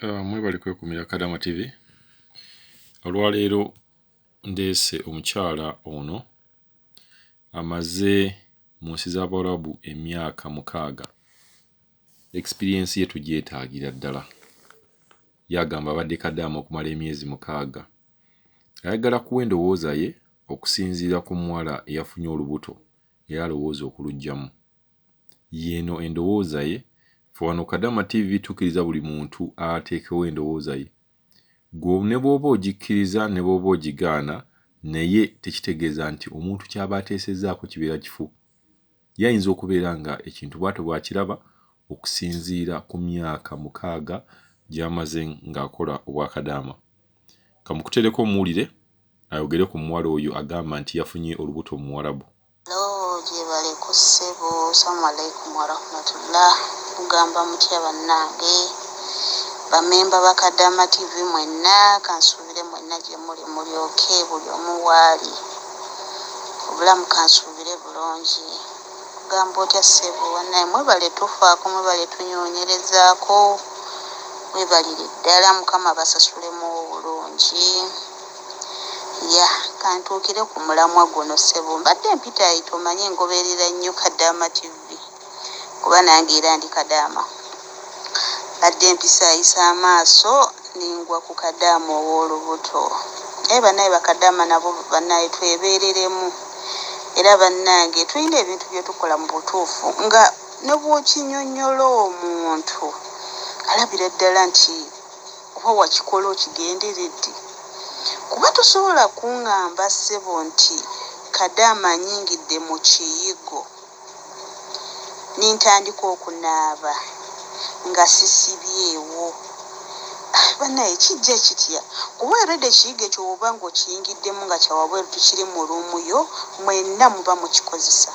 Mwebale kwekumira Kadama TV. Olwaleero ndeese omukyala ono amaze mu nsi z'Abawarabu emyaka 6. Experience ye tugyetaagira ddala. Yagamba abadde Kadaama okumala emyezi 6. Ayagala kuwa endowooza ye okusinziira ku muwala eyafunye olubuto era alowooza okuluggyamu. Y'eno endowooza ye. Ffe wano Kadama TV tukkiriza buli muntu ateekewo endowooza ye. Ggwe ne bw'oba ogikkiriza ne bw'oba ogigaana naye tekitegeeza nti omuntu ky'aba ateesezzaako kibeera kifu. Ye ayinza okubeera nga ekintu bw'atyo bw'akiraba okusinziira ku myaka 6 gy'amaze ng'akola obwakadaama. Kamukuteereko omuwulire ayogere ku muwala oyo agamba nti yafunye olubuto mu Muwarabu. Hello, gyebaleko ssebo. Assalamu alaikum warahmatullah. Mugamba mutya bannange bamemba ba Kadama TV mwenna? Kansuubire mwenna gye muli mulyoke buli omu waali obulamu, kansuubire bulungi. Kugamba otya ssebo? Bannaye mwebale tufaako, mwebale tunyonyerezaako, mwebalire ddala. Mukama basasulemu obulungi. Ya, kantuukire ku mulamwa guno ssebo. Mbadde mpitaayita, omanye ngoberera nnyo Kadama TV kuba nange era ndi Kadaama. Mbadde mpisaayisa amaaso ningwa ku Kadaama ow'olubuto. Naye bannaye bakadaama nabo bannaye twebeereremu, era bannange tulina ebintu bye tukola mu butuufu nga ne bw'okinyonnyola omuntu alabira ddala nti oba wakikola okigenderedde. Kuba tosobola kuŋŋamba ssebo nti Kadaama anyingidde mu kiyigo nintandika okunaaba nga sisibyewo. Bannaye kijja kitya? Kuba already ekiyigo ekyo bw'oba ng'okiyingiddemu nga kya wabweru, tekiri mu room yo, mwenna muba mukikozesa.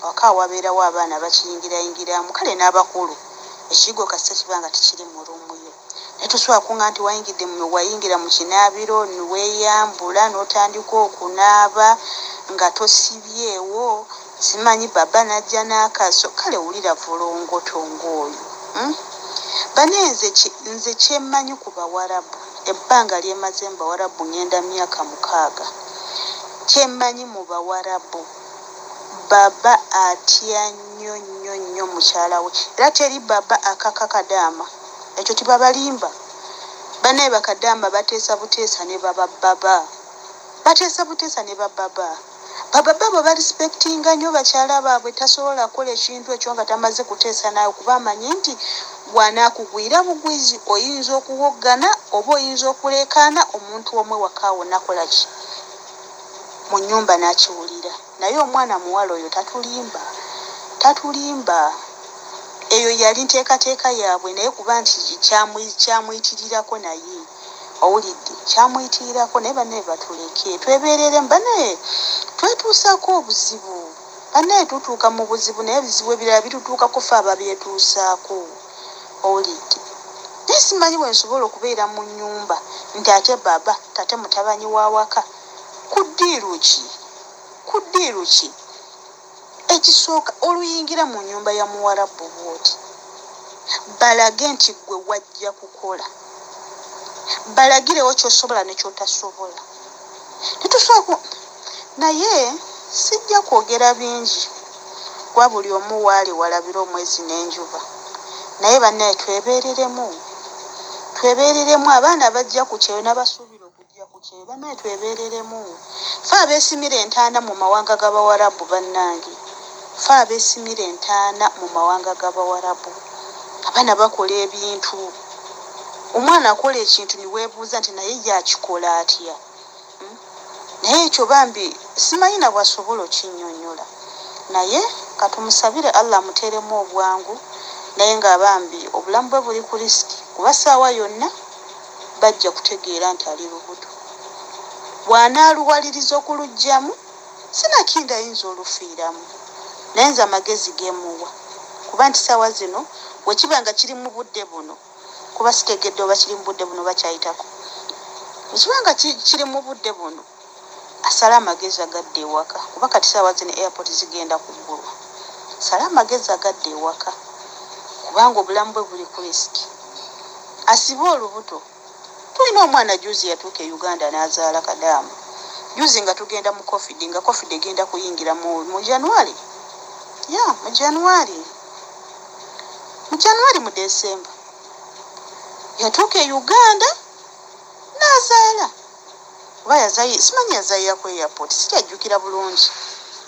Waka wabeerawo abaana bakiyingirayingiramu, kale n'abakulu. Ekiyigo kasita kiba nga tekiri mu room yo, naye tosobola kuŋŋamba nti wayingidde wayingira mu kinaabiro weeyambula n'otandika okunaaba nga tosibyewo, simanyi baba n'ajja n'akaso. Kale wulira volongoto ng'oyo, Bane nze kyemmanyi ku Bawarabu, ebbanga lyemaze mu Bawarabu, ŋŋenda myaka 6, kyemmanyi mu Bawarabu, baba atya nnyo nnyo nnyo mukyala we, era teri baba akaka Kadaama. Ekyo tibabalimba. Bannaye bakadaama bateesa buteesa ne baba baba, bateesa buteesa ne bababa. Bababa bwe barespectinga nnyo bakyala baabwe, tasobola kukola ekintu ekyo nga tamaze kuteesa naawe, kuba amanyi nti bw'anaakugwira bugwizi oyinza okuwoggana oba oyinza okuleekaana omuntu omwe wakaawo nakola ki mu nnyumba n'akiwulira. Naye omwana muwala oyo tatulimba, tatulimba. Eyo yali nteekateeka yaabwe, naye kuba nti kyamuyitirirako, naye owulidde kyamuyitirirako. Naye bannaye batuleke twebeereremu. Bannaye twetuusaako obuzibu, bannaye tutuuka mu buzibu, naye ebizibu ebirala bitutuukako ffe ababyetuusaako, owulidde? Naye simanyi bwe nsobola okubeera mu nnyumba nti ate baba tate mutabanyi wa waka. Ku deal ki? Ku deal ki? Ekisooka, oluyingira mu nnyumba ya Muwarabu bw'oti, balage nti ggwe wajja kukola, balagirewo ky'osobola ne ky'otasobola. Tetusobola. Naye sijja kwogera bingi kuba buli omu waali walabira omwezi n'enjuba. Naye bannaye twebeereremu, twebeereremu. Abaana bajja ku kyeyo n'abasuubira okujja ku kyeyo. Bannaye twebeereremu, fe abeesimira entaana mu mawanga g'Abawarabu. Bannange, fe abeesimira entaana mu mawanga g'Abawarabu, abaana bakola ebintu. Omwana akola ekintu niweebuuza nti naye ye akikola atya? Naye ekyo bambi simanyi na bw'asobola okinnyonnyola, naye katumusabire Allah amuteeremu obwangu. Naye nga bambi obulamu bwe buli ku risk, kuba ssaawa yonna bajja kutegeera nti ali lubuto. Bw'anaaluwaliriza okuluggyamu, sinakindi ayinza olufiiramu. Naye nze amagezi gemuwa, kuba nti ssaawa zino wekiba nga kiri mu budde buno, kuba sitegedde oba kiri mu budde buno bakyayitako, ekiba nga kiri mu budde buno, asale amagezi agadde ewaka, kuba kati saawa zino airport zigenda kuggulwa. Sale amagezi agadde ewaka, kubanga obulamu bwe buli ku risk. Asibe olubuto. Tulina omwana juzi yatuuka e Uganda n'azaala kadaamu. Juzi nga tugenda mu covid, nga covid egenda kuyingira mu January. Ya, mu January. Mu January, mu December. Yatuuka e Uganda n'azaala. Oba yazayi, simanyi yazaalira ku airport, sikyajjukira bulungi.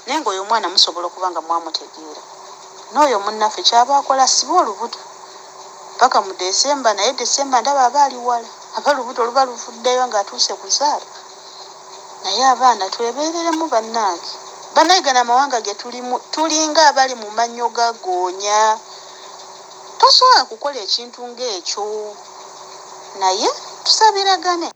Naye ng'oyo omwana musobola okuba nga mwamutegeera. N'oyo munnaffe ky'aba akola asibe olubuto paka mu December, naye December ndaba aba ali wala, aba lubuto luba luvuddeyo ng'atuuse kuzaala. Naye abaana twebeereremu bannange. Bannange gano amawanga ge tulimu tulinga abali mu mannyo ga ggoonya. Tosobola kukola ekintu ng'ekyo. Naye tusabiragane.